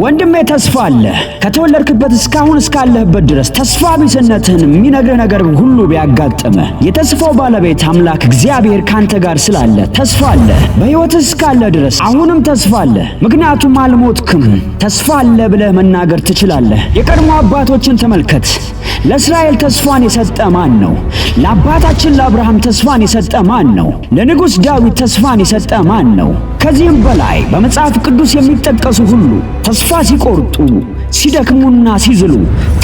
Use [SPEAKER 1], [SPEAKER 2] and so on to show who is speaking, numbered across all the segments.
[SPEAKER 1] ወንድሜ ተስፋ አለ። ከተወለድክበት እስካሁን እስካለህበት ድረስ ተስፋ ቢስነትህን የሚነግርህ ነገር ሁሉ ቢያጋጥምህ የተስፋው ባለቤት አምላክ እግዚአብሔር ካንተ ጋር ስላለ ተስፋ አለ። በሕይወትህ እስካለ ድረስ አሁንም ተስፋ አለ። ምክንያቱም አልሞትክም። ተስፋ አለ ብለህ መናገር ትችላለህ። የቀድሞ አባቶችን ተመልከት። ለእስራኤል ተስፋን የሰጠ ማን ነው? ለአባታችን ለአብርሃም ተስፋን የሰጠ ማን ነው? ለንጉሥ ዳዊት ተስፋን የሰጠ ማን ነው? ከዚህም በላይ በመጽሐፍ ቅዱስ የሚጠቀሱ ሁሉ ተስፋ ሲቆርጡ፣ ሲደክሙና ሲዝሉ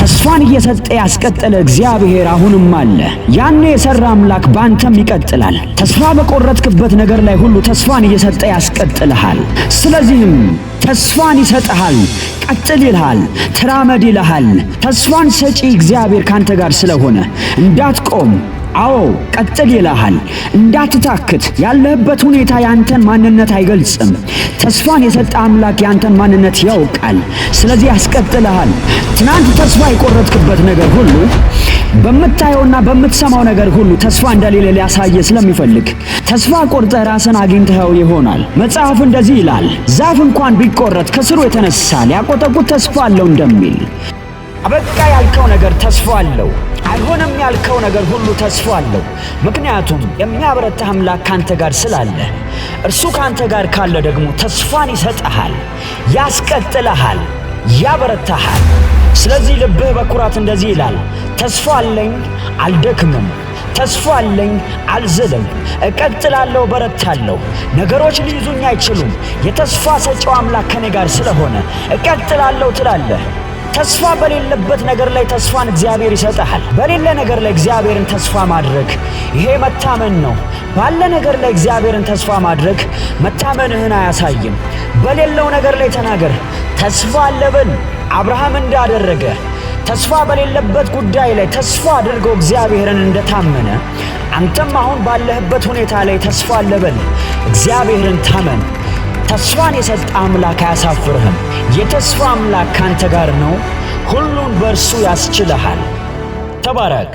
[SPEAKER 1] ተስፋን እየሰጠ ያስቀጠለ እግዚአብሔር አሁንም አለ። ያኔ የሠራ አምላክ ባንተም ይቀጥላል። ተስፋ በቆረጥክበት ነገር ላይ ሁሉ ተስፋን እየሰጠ ያስቀጥልሃል። ስለዚህም ተስፋን ይሰጥሃል። ቀጥል ይልሃል፣ ተራመድ ይልሃል። ተስፋን ሰጪ እግዚአብሔር ካንተ ጋር ስለሆነ እንዳትቆም፣ አዎ ቀጥል ይልሃል። እንዳትታክት። ያለህበት ሁኔታ ያንተን ማንነት አይገልጽም። ተስፋን የሰጠ አምላክ ያንተን ማንነት ያውቃል። ስለዚህ ያስቀጥልሃል። ትናንት ተስፋ የቆረጥክበት ነገር ሁሉ በምታየውና በምትሰማው ነገር ሁሉ ተስፋ እንደሌለ ሊያሳየ ስለሚፈልግ ተስፋ ቆርጠህ ራስን አግኝተኸው ይሆናል። መጽሐፍ እንደዚህ ይላል፣ ዛፍ እንኳን ቢቆረጥ ከስሩ የተነሳ ሊያቆጠቁጥ ተስፋ አለው እንደሚል፣ አበቃ ያልከው ነገር ተስፋ አለው። አይሆንም ያልከው ነገር ሁሉ ተስፋ አለው። ምክንያቱም የሚያበረታህ አምላክ ካንተ ጋር ስላለ፣ እርሱ ካንተ ጋር ካለ ደግሞ ተስፋን ይሰጥሃል፣ ያስቀጥልሃል፣ ያበረታሃል። ስለዚህ ልብህ በኩራት እንደዚህ ይላል፣ ተስፋ አለኝ፣ አልደክምም። ተስፋ አለኝ፣ አልዝልም። እቀጥላለሁ፣ በረታለሁ። ነገሮች ሊይዙኝ አይችሉም። የተስፋ ሰጪው አምላክ ከኔ ጋር ስለሆነ እቀጥላለሁ ትላለህ። ተስፋ በሌለበት ነገር ላይ ተስፋን እግዚአብሔር ይሰጥሃል። በሌለ ነገር ላይ እግዚአብሔርን ተስፋ ማድረግ ይሄ መታመን ነው። ባለ ነገር ላይ እግዚአብሔርን ተስፋ ማድረግ መታመንህን አያሳይም። በሌለው ነገር ላይ ተናገር፣ ተስፋ አለ በል። አብርሃም እንዳደረገ ተስፋ በሌለበት ጉዳይ ላይ ተስፋ አድርጎ እግዚአብሔርን እንደታመነ አንተም አሁን ባለህበት ሁኔታ ላይ ተስፋ አለ በል። እግዚአብሔርን ታመን። ተስፋን የሰጠ አምላክ አያሳፍርህም። የተስፋ አምላክ ካንተ ጋር ነው። ሁሉን በእርሱ ያስችልሃል። ተባረክ።